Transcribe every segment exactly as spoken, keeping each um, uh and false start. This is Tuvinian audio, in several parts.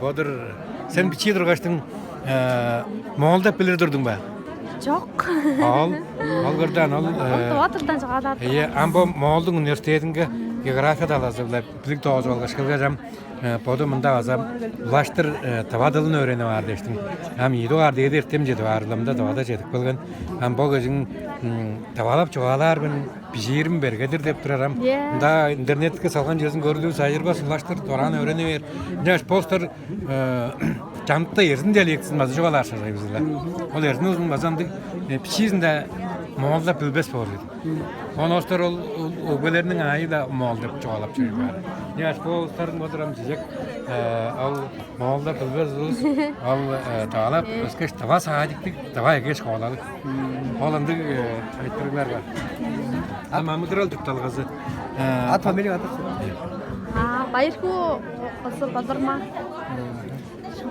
Бодур, сен бичии тургаштың моолдап билир турдуң ба? Чок. Ол, ол кырдан ол. Ол тыва тылдан чыгаалаар. Ие, ам бо Моолдуң университетинге география талазы-биле билиг доозуп алгаш келгеш, ам боду мында база улаштыр тыва дылын өөренип аар дээштиң. Ам ийи дугаар дээди эртем чедип аар, ылымда тывада чедип келген. Ам бо кижиң тывалап чугаалаар мен, бижиирим бергедир деп турар ам. Ие. Мында интернетке салган чүвезин көрдү, сайырбас улаштыр дораан өөрени бээр. Ынчаш постар чамдыкта эрзин диалектизин база чугаалаар шажай бизиле. Ол эрзин узун база ындыг бичиизинде моолда билбес боор деди. Оон остор ол өгбелерниң аайы-да моол деп чугаалап чүрүп баар. Ынчаш бо улустарың бодурам чижек, ол моолда билбес улус, ол тавалап өскеш дыва саадиктиг, дыва эгеш коолалыг. Ол ындыг айтырыглар бар. А мамыдырал чуртталгазы. Ат фамилия аты. А, Байырхуу кызы Бадырма.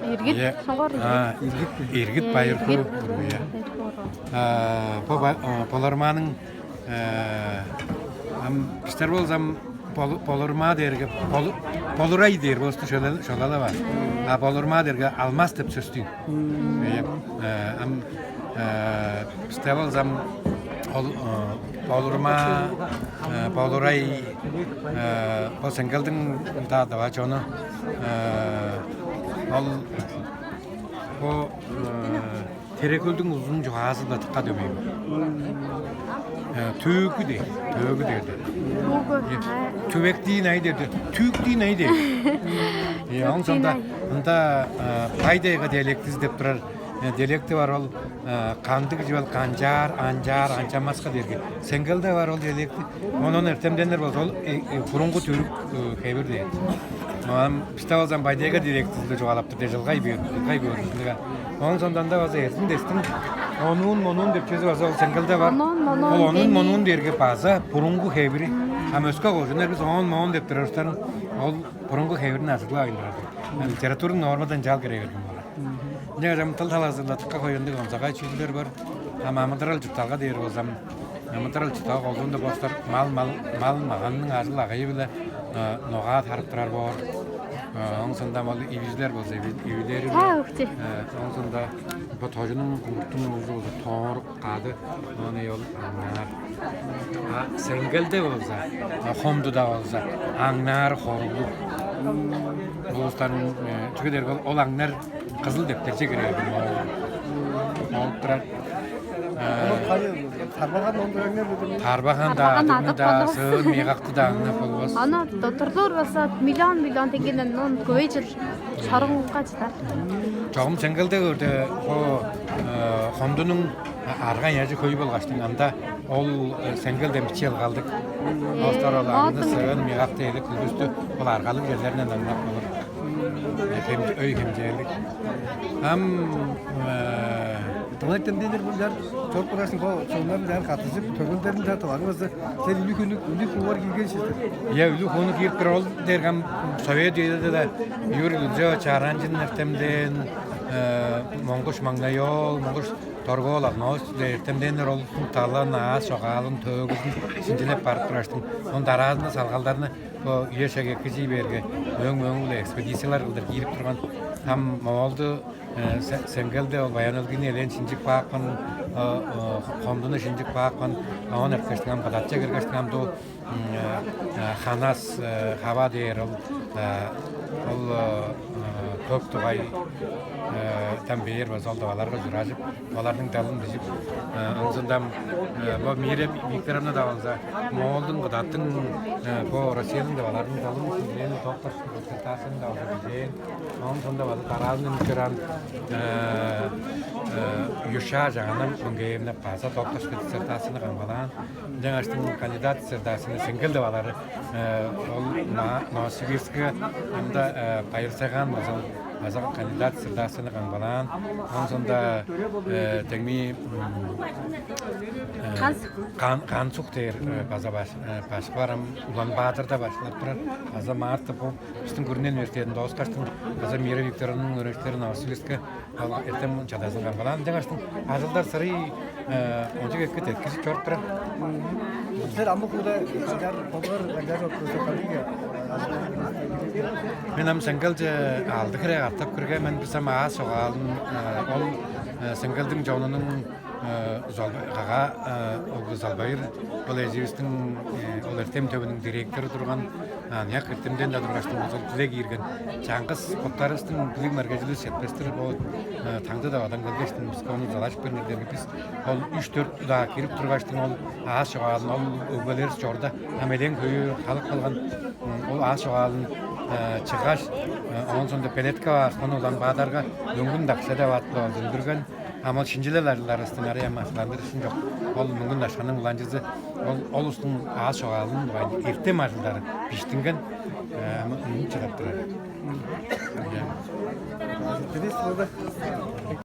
Иргит. Шоңгор. А, Иргит. Иргит Байырхуу. Иргит. Иә. Байырхуу. А, бо ба- а, Болорманың ам бистер болзам Болурма дээрге Болурай дээр болусту шолала бар. А Болурма дээрге алмаз деп сөстүң. Ам бисте болзам ол Болурма, Болурай, бо Сеңгелдиң даа дава чону, ол бо Терекөлдүң узун чугаазы-биле дыка дөмей. Төөгү дээр, төөгү дээр. Төөгү. Түбектиин ай дээр, түүктиин ай дээр. Оң сонда ында Бай-Тайга диалектизи деп турар диалекти бар, ол кандыг чүвел канчаар, анчаар, анчамаска дээрге. Сеңгелде бар ол диалекти. Онон эртемденнер болза ол бурунгу түрк хевир дээр. Ам бисте болзам Бай-Тайга диалектизинде чугаалаптыр дежи ылгай бээр, ылгай көөрүнчүнүг. Оон сонданда база эрзин дестиң онуун монуун деп чүвези база ол Сеңгелде бар. Онуун монуун. Ол онуун монуун дээрге база бурунгу хевири. Ам өске кожуннар бис оон моон деп турар улустарын ол бурунгу хевирин ажыглап айылдырар. Литературный нормадан чаал кире берген болар. Ынчангаш ам тыл талазында дыка хоюндуг онзагай чүүлдер бар. Ам амыдырал чуртталга дээр болзам, амыдырал чуртталга колдуунда бостар мал мал мал маганның ажыл агайы-биле ногаа тарып турар боор. Оң сондам ол ивижилер болза ивилери. Оң сонда бо тожунуң кумуртуң улузу болза тоорук кады. Ону ол аңнаар. А Сеңгелде болза, Хомдуда болза аңнаар хоруглуг. Улустарның чүге дээрге ол аңнар кызыл дептерче кирер. Алып турар. Тарбаган ондураңнар. Тарбаган да, Тарбаган адыгны да, сыын мыйгакты да аңнап болбас. Аны дотурлуур база миллион миллион теңгеден он көй жыл шоруңга чыдар. Чогум Сеңгелде көрдө бо Хомдунуң арган яжы хөй болгаштың анда ол Сеңгелден бичи ылгалдыг. Остар ол аңны, сыын, мыйгакты, эдик, күлүстү ол аргалыг черлеринен аңнап болур. Өй хемчээлик. Ам Дылай демдейлер бу чар чоруп барасын бо чоннарын жаар каттыжып төгүлдерин да тыларыңызды сен үлү хүнү үлү кууар киирген сиздер. Я үлү хуну киирип кирер ол дергем совет үеде да Юрий Лудзевич Аранжин эртемден, Монгуш Маңнайол, Монгуш Торгоол Агноос эртемденнер ол талан аас чогаалын төөгүзүн шинчилеп барып тураштың. Он дараазында салгалдарны бо үе шеге кижи берге мөөң мөөңүле экспедициялар кылдыр киирип турган. Ам Моолду Сеңгелде ол баян өлгүнү элээн шинчип каапкан, Хомдуну шинчип каапкан, оон эрткештиң ам кыдатче киргештиң ам дуу Ханас, Хава дээр ол ол көк дугай там бээр база ол даваларга ужуражып, оларның далын бижип, ынзындам бо Мире Викторовна да болза Моолдуң кыдаттың бо Россияның даваларның далын бижээн, доктор диссертацияны да болза бижээн. Оон сондо база дараазын үнүп чораан Юша Жаганам Мөңгеевна база докторская диссертацияны камгалаан. Ынчангаштың кандидат диссертацияны Сеңгел деп алары ол Новосибирскиге ында Байыр Сайган база база кандидат диссертацияны камгалаан. Оон сондо деңми Кансук дээр база башкы бар, ам Улан-Баатырда башкылап турар. База Марта бу биздин күрүнен университетин дооскаштың база Мира Викторовнун өөреникчилери Новосибирскке эртем чадазын камгалаан. Ынчангаштың ажылдар сырый ончук эки теткизип чоруп турар. Силер амбы хууда канчаар, болгар канчаар отурса кадыйга? Мен ам Сеңгелче алды хире катап кирген мен. Бис ам аас чогаалын, ол Сеңгелдиң чонунуң Узалбай, кага Оглу Узалбайыр, ол эживистиң ол эртем төвүнүң директору турган, аныяк эртемден да тургаштың узал биле киирген. Чаңгыс боттарывыстың билиг мергежиливис четпестир, бо таңды деп адам келгештин биске ону узалажып бериңер дээрге, бис ол үш-дөрт удаа кирип тургаштың ол аас чогаалын ол өгбелеривис чорда ам элээн хөйү халык кылган. Ол аас чогаалын чыггаш, оон соонда белетке баар, ону улам баадарга мөңгүн дакса деп ат-биле ол үндүрген. Ам ол шинчилел ажылдарывыстың арай ам ажыгландырышын чок. Ол мөңгүн дашканның уланчызы, ол ол улустуң аас чогаалын дугайында эртем ажылдары биштинген, ам үнүп чыдап турар. Дидис болду.